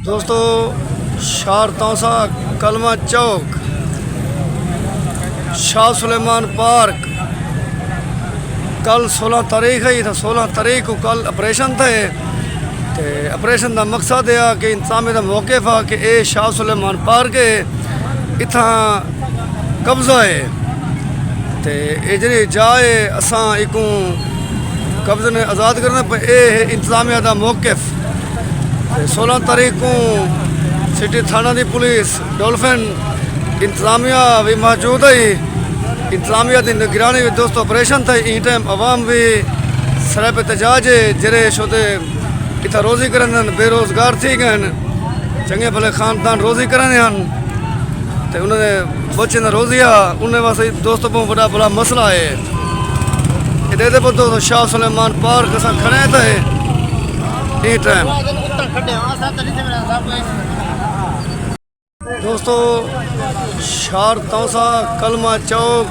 دوستو، شہر تونسہ کلمہ چوک، شاہ سلیمان پارک، کل سولہ تاریخ ہے، اتھاں سولہ تاریخ کو کل آپریشن تھے۔ تے آپریشن دا مقصد ہے کہ انتظامیہ دا موقف ہے کہ اے شاہ سلیمان پارک ہے، اتھاں قبضہ ہے۔ تے اے جڑی جا ہے، اساں ایکوں قبضے نے آزاد کرنا، پر اے ہے انتظامیہ دا موقف۔ تے سولہ تاریخ کو سٹی تھانہ دی پولیس، ڈولفن، انتظامیہ بھی موجود ہے۔ انتظامیہ دی نگرانی وچ دوستو آپریشن تھے۔ ایں ٹائم عوام بھی سرحد پہ احتجاج ہے، جڑے شدے اتھاں روزی کرن، بے روزگار تھی گئے، چنگے بھلے خاندان روزی کرن ہن، تے انہاں دے بچے دا روزی آ، انہاں واسطے دوستو بہت بڑا بڑا مسئلہ ہے۔ اے دے دے پہ دوستو شاہ سلیمان پارک اساں کھڑے تھے ایں ٹائم۔ دوستو، شہر تونسہ کلمہ چوک،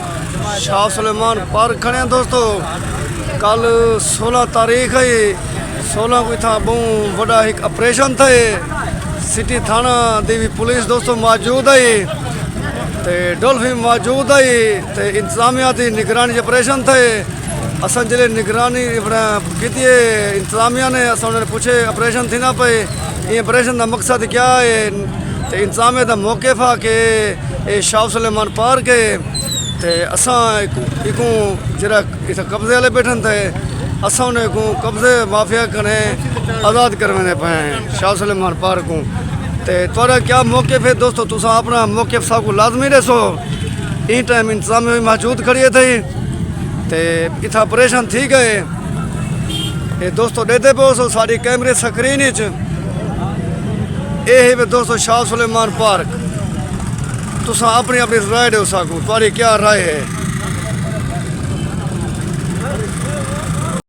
شاہ سلیمان پارک کھڑے ہیں دوستو۔ کل سولہ تاریخ ہے، سولہ کو اتھاں بہوں وڈا ایک آپریشن تھے۔ سٹی تھانہ دی بھی پولیس دوستو موجود ہے، تے ڈولفن موجود ہے، تے انتظامیہ دی نگرانی آپریشن تھے۔ اساں جلے نگرانی اپنا کیتی ہے انتظامیہ نے، اساں انہاں نے پوچھے آپریشن تھی نہ پئے، اے آپریشن دا مقصد کیا ہے؟ تے انتظامیہ دا موقف آ کہ اے شاہ سلیمان پارک ہے، تے اساں ایکوں جڑا اتھاں قبضے والے بیٹھن تھے، اساں انہیں کو قبضے مافیا کنے آزاد کروانے پئے ہیں شاہ سلیمان پارک کو۔ تے تھوڑا کیا موقف ہے دوستو؟ تساں اپنا موقف ساکوں لازمی ڈیسو۔ ایں ٹائم انتظامیہ بھی موجود کھڑی ہے تھے، تے اتھاں آپریشن تھی گئے۔ اے دوستو ڈیدے پہ سو ساری کیمرے سکرین وچ، اے ہے وے دوستو شاہ سلیمان پارک۔ تساں اپنی اپنی رائے ڈیو ساکوں، تھوڑی کیا رائے ہے؟